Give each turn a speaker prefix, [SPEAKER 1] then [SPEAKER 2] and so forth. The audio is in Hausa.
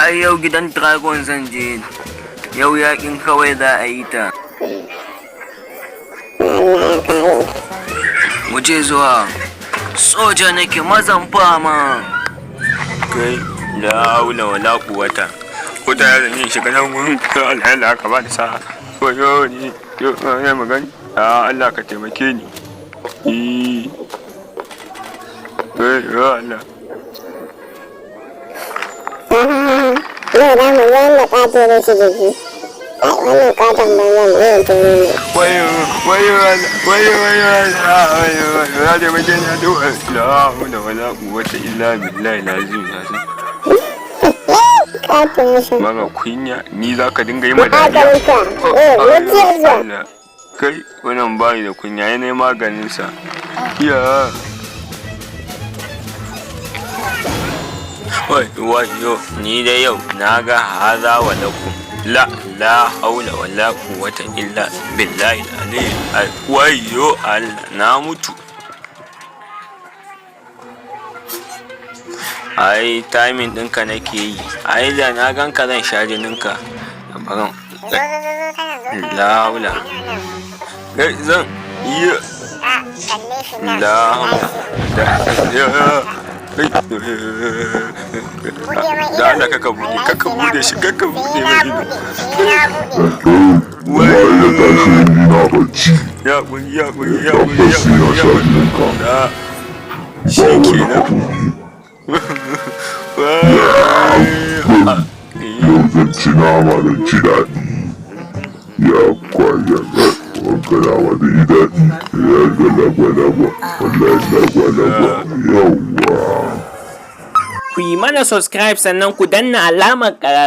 [SPEAKER 1] Ai yau gidan Dragon zan je. Yau yakin kawai za a yi ta.
[SPEAKER 2] Allah ya kare.
[SPEAKER 1] Mu je zuwa. Soja nake, mazan fama.
[SPEAKER 3] Kai, la haula wala quwwata. Ko ta yaron yin shiga nan gurin, Allah Allah ka ba da sa'a. Wayo ni, yo ya magani. Ah, Allah ka taimake ni. Eh. Eh, ya Allah.
[SPEAKER 2] Yau da mu yanda ƙato da shi jiki. Ai wannan ƙaton banzan zai tono ne.
[SPEAKER 3] Wayo, wayo Allah, wayo, wayo Allah, wayo, wayo, ya taimake ni addu'a. La haula wala quwwata illa billahi al-azim.
[SPEAKER 2] Ƙato shi.
[SPEAKER 3] Mara kunya, ni za ka dinga yi ma dariya.
[SPEAKER 2] Maganinka. Eh, mutu zuwa.
[SPEAKER 3] Allah. Kai, wannan bayi da kunya, yana maganin sa. Ya. Wai, wayo, ni dai yau na ga haza wa lakum. La, la haula wala quwwata illa billahi al-ali. Wayo Allah, na mutu. Ai, timing ɗinka nake yi. Ai, da na ganka zan sha jininka. Baran. La haula. Kai, zan iya. La haula. Da, ya. Kai. Da Allah kaka bude, kaka bude shi, kaka bude mai ido.
[SPEAKER 4] Waye ya tashe ni na bacci?
[SPEAKER 3] Ya kuri, ya kuri, ya kuri,
[SPEAKER 4] Tabbas
[SPEAKER 3] ya
[SPEAKER 4] sai na
[SPEAKER 3] kuri, ya
[SPEAKER 4] sha
[SPEAKER 3] kuri.
[SPEAKER 4] jininka.
[SPEAKER 3] Da. Shi
[SPEAKER 4] Ba wani
[SPEAKER 3] kenan.
[SPEAKER 4] abu ne.
[SPEAKER 3] Wai.
[SPEAKER 4] Yau zan ci nama zan ci daɗi. Ya kwaya wanka nama da yi daɗi. Ya ga lagwa lagwa. Wallahi lagwa lagwa. Yawwa.
[SPEAKER 5] Ku yi mana subscribe, sannan ku danna alamar ƙararrawa.